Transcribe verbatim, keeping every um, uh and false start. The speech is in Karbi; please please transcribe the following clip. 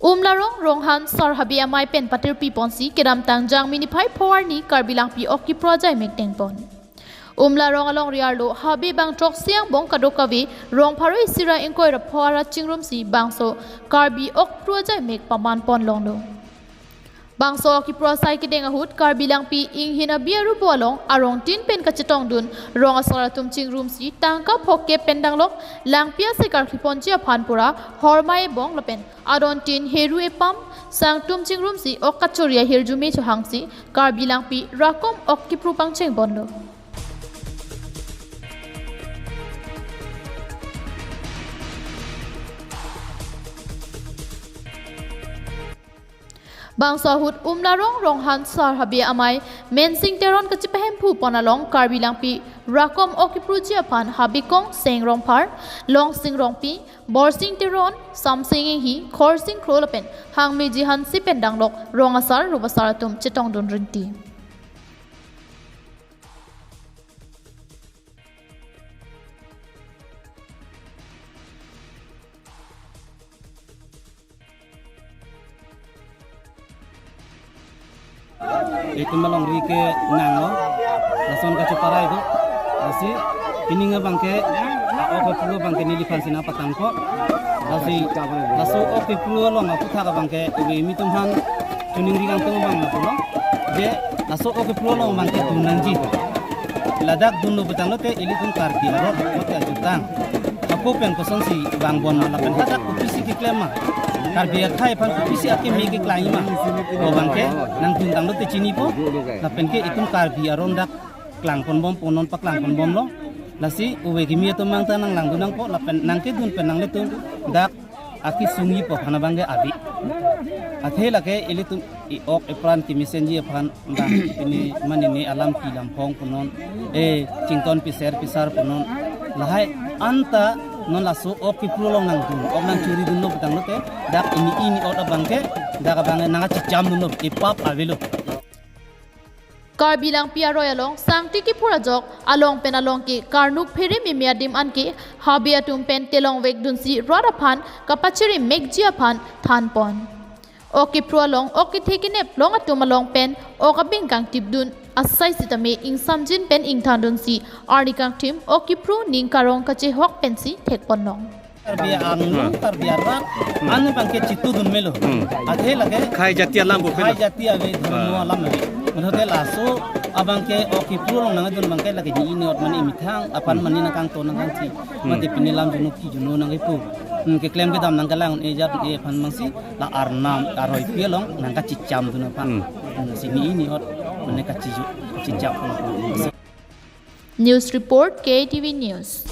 Umlarong Ronghan Sar Habe Amei pen patirpi ponsi kedamtang Jangmi niphai pho arni Karbi Langpi ok kipro ajai mek tengpon. Umlarong alongri arlo Habe bang throksi angbong kadokave rong pharo isi ra ingkoi ra pho ara chingrumsi bangso Karbi ok kipro ajai mek paman pon longlo. Bangso ok kipro asai kedeng ahut Karbi Langpi inghin abi arubo along arong tin pen kachetongdun rong asar atum chingrumsi tangka phokep pen danglok Langpi asai karkli ponji aphan pura hormai bong lapen adon tin heru epam sangtum chingrumsi ok kachori ahirjume chohangsi Karbi Langpi rakom ok kipro pangcheng ponlo. Bangso ahut Umlarong Ronghan Sar Habe Amei Mensing Teron kachipahemphu pon along Karbi Langpi rakom ok kiproji aphan Habe Kongseng Rongphar, Longsing Rongpi, Borsing Teron, Samsing Enghi, Khorsing Kro lapen Hangmeji Hanse pen danglok rong asar rup asar atum chetongdun rinti. Itum alongri ke nanglo, lason kacheparai do. Lasi pining abangke, a-ok kipro abangke neliphan si nangpatangpo. Lasi laso ok kipro along aputhak abangke ibe imi atum aphan chiningri kangtung abang lapulo. Je laso ok kipro along abangke dun nangji. Ladak dunlo putanglote ilitum Karbi arong lote ajutang. Ako pen kosonsi vangbom ma lapen hadak kopisi keklem ma, Karbi akhei aphan kopisi akeme keklang ma, ko abangke nangdun tanglote chinipo. Lapen ke itum Karbi arong dak klangponbompo, non paklangponbomlo. Lasi ove kimi atum mangta nanglangdun nangpo lapen nangkedun pen nanglitum dak akesung-ipo aphan abangke ave. Athe lake ilitum i-ok ipran kemesenji aphan bang pini mane ne alam ki lamphong punon, e chington piser pisar punon. Lahai anta non laso ok kipro along nangdun, ok nangchoridunlo putanglote dak ini ini ot abangke dak abangke nangkachicham dunlo, ipap avelo. Karbi Langpi aroi along sangti kiphur ajok along pen along ke karnuk phere meme adim anke Habe atum pen telong vekdunsi rat aphan kapachiri mekji aphan thanpon. Ok kipro along ok kethe kenep long atum along pen ok abing kangtipdun asai sitame ingsamjin pen ingthandunsi arni kangthim ok kipro ning karong kachehok pensi thekponlong. Karbi angno, Karbi arat, anu abangke chitudun melo. Hmm. Athe lake khai jati alam bo khai pelo. Jati ave, dharma alam ave. Manote laso abangke ok kipro along nangdun abangke lake ni ini ot mane imethang aphan mane nangkangton nangkangthi. Hmm. Mate pini lam juno ki juno nangkipu. Hmm, keklem kedam nangkelang e jat e aphan mangsi la arnam aroipi along nangkachicham dun aphan. Hmm. Hmm, si ni ini ot mane kachiju, chicham. News report, K T V News.